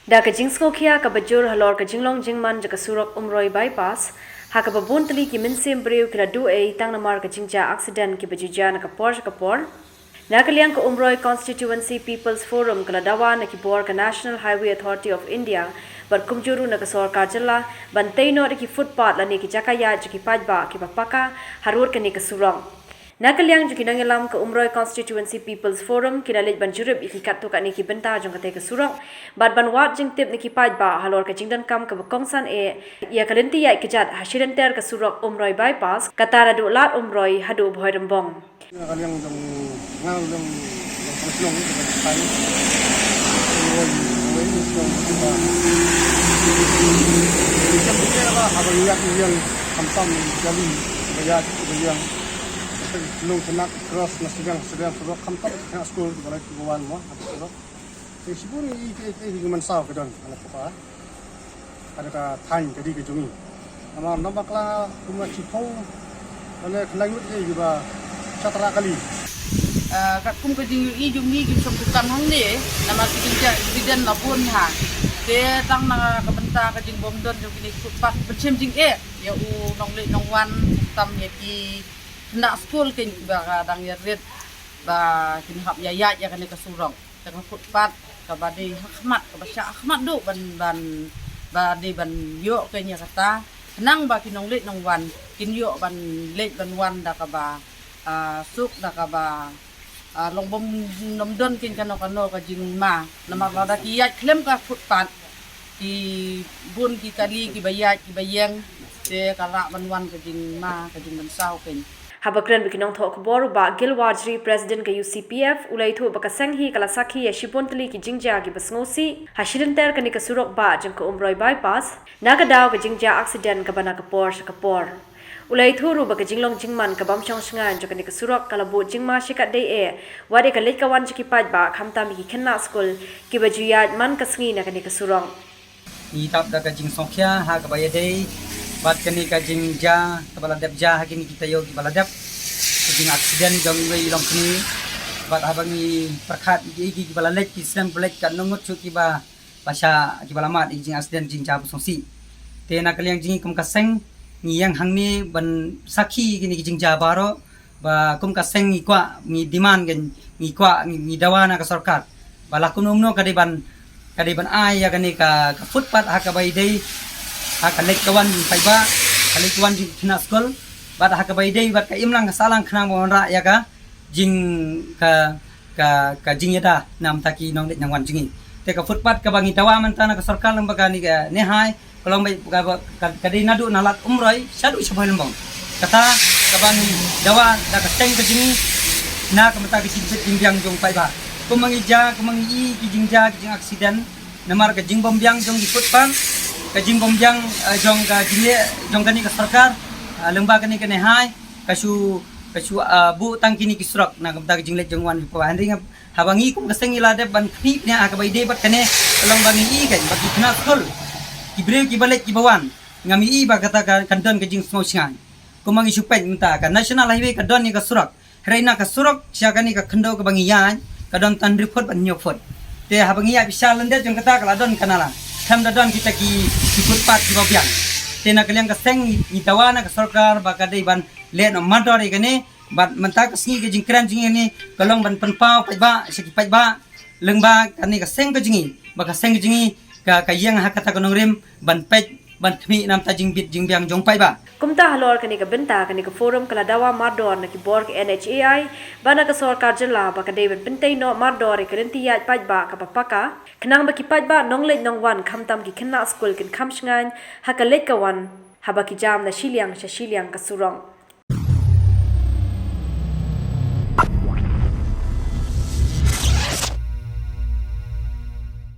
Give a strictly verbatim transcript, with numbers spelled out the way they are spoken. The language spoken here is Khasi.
Da ka jingsngewkhia kaba jur halor ka jinglong jingman jong ka surok Umroi Bypass, ha kaba bun tylli ki mynsiem briew ki la duh ei tang namar ka jingjia aksiden kiba ju jia na ka por sha ka por. Na ka liang ka Umroi Constituency People's Forum ka la dawa na ki bor ka National Highway Authority of India bad kumjuh ruh na ka sorkar jylla ban tei noh da ki footpath lane ki jaka ïaid jong ki paidbah kiba paka harud kane ka surok. Na ka liang jong ki nongïalam ka Umroi Constituency People's Forum ki la leit ban jurip ïa ki katto katne ki bynta jong katei ka surok bad ban wad jingtip na ki paidbah halor ka jingdonkam kaba kongsan eh ïa ka lynti ïaid kjat ha shilynter ka surok Umroi Bypass, kata naduh Lad Umroi haduh Bhoirymbong. Na ka liang jong nga liang jong ka shnong ka shnong ka Umroi, Umroi shnong ka. Jam jam ba haba ïa ïa khamtam jali ba ïa ba ïa. Nong kena cross na sidang sidang surok khamtam kena school ba lai ba wan mo. Te shibun i te te i man saw ka don ala papa. Ada ka thaiñ ka dei ka jong i. Namar namba kla kumba shiphew lane khyndai ngut ïa ba shatara kali. Ah, katkum ka jingïohi jong ngi ki shong dukan hangne, namar ki jingjia accident la bun ha. Te tang na ka bynta ka jingbym don jong kine ki footpath, pynshem jingeh ïa u nongleit nongwan, tam ïa ki khynnah skul keiñ ba ka dang ïarit ba kin hap ïa ïaid ïa kane ka surok. Tang ka footpath kaba dei ha khmat, kaba shah ha khmat duh ban, ban, ba dei ban ïoh keiñ ïa kata. Khnang ba ki nongleit nongwan kin ïoh ban leit ban wan da kaba, ah, suk, da kaba, ah, long bym, bym don keiñ kano kano ka jingma. Namar lada ki ïaid khlem ka footpath, ki bun ki kali kiba ïaid kiba ïeng, te ka lah ban wan ka jingma, ka jingmynsaw keiñ. Haba kren bad ki nongthoh khubor, u Bah Gil Warjri, President ka U C P F, u la ïathuh ba ka seng hi ka la sakhi ïa shibun tylli ki jingjia kiba sngewsih ha shilynter kane ka surok bah jong ka Umroi Bypass, na ka daw ka jingjia aksiden kaba na ka por sha ka por. U la ïathuh ruh ba ka jinglong jingman ka bym shong shngaiñ jong kane ka surok ka la buh jingma shikatdei eh wat ïa ka leit ka wan jong ki paidbah, khamtam ïa ki khynnah skul kiba ju ïaid man ka sngi na kane ka surok. Ngi tap da ka jingsngewkhia ha kaba ïadei bad kane ka jingjia kaba la dep jia ha kine ki taïew kiba la dep. Ka jingaksiden jong iwei i longkmie bad haba ngi pyrkhat ïa ki kiba la leit, ki snem ba leit, katno ngut shuh kiba la shah, kiba la mad ïa ki jingaksiden jingjia ba sngewsih. Te na ka liang jong ngi kum ka seng ngi ïeng hangne ban sakhi kine ki jingjia baroh. Ba kum ka seng ngi kwah, ngi demand kan, ngi kwah, ngi, ngi dawa na ka sorkar ba la kumno kumno ka dei ban, ka dei ban ai ïa kane ka, ka footpath ha kaba ïadei ha ka leit ka wan jong paidbah, ka leit ka wan jong khynnah skul, bad ha kaba ïadei bad ka imlang ka sahlang khnang ba wanrah ïa ka jing, ka, ka, ka jingïada na bynta ki nongleit nongwan jong ngi. Te ka footpath kaba ngi dawa mynta na ka sorkar lyngba kane ka NEHAI, ka long ba ka, ka, ka dei naduh na Lad Umroi shaduh sha Bhoirymbong. Kata kaba ngi dawa da ka seng ka jong ngi na ka bynta ka jingbit jingbiang jong paidbah. Kumba ngi jia, kumba ngi i ki jingjia ki jingaksiden namar ka jingbymbiang jong ki footpath, ka jingbymbiang, eh, jong ka jingeh jong kane ka sorkar, eh, lyngba kane ka NEHAI, ka shu, ka shu, eh, buh tang kine ki surok na ka bynta ka jingleit jong wan ki paidbah. Hynrei nga Haba ngi kum ka seng ngi la dep ban khmih bniah ha kaba ïadei bad kane, ka long ba ngi i kan ba ki khynnah skul, ki briew kiba leit kiba wan, ngam i ba kata ka, kan don ka jingsngew shngaiñ. Kumba ngi shu peit mynta ka National Highway ka don ïa ka surok. Hynrei na ka surok sha kane ka khyndew kaba ngi ïaid ka don tang hynriew phut bad hynñiew phut. Te haba ngi ïaid bishar lyndet jong kata ka la don ka nala. Khlem da don kita ki, ki footpath kiba biang. Te na ka liang ka seng ngi, ngi dawa na ka sorkar ba ka dei ban leh noh mardor ïa kane. Bad mynta ka sngi ka jingkren jong ngi ka long ban pynpaw paidbah sha ki paidbah lyngba kane ka seng ka jong ngi, ba ka seng ka jong ngi ka, ka ïeng ha kata ka nongrim ban peit ban khmih na bynta jingbit jingbiang jong paidbah. Kumta halor kane ka bynta, kane ka forum ka la dawa mardor na ki bor ka NHAI bad na ka sorkar jylla ba ka dei ban pyntei noh mardor ïa ka lynti ïaid paidbah kaba paka, khnang ba ki paidbah nongleit nongwan khamtam ki khynnah skul kin kham shngaiñ ha ka leit ka wan haba ki jam na shiliang sha shiliang ka surok.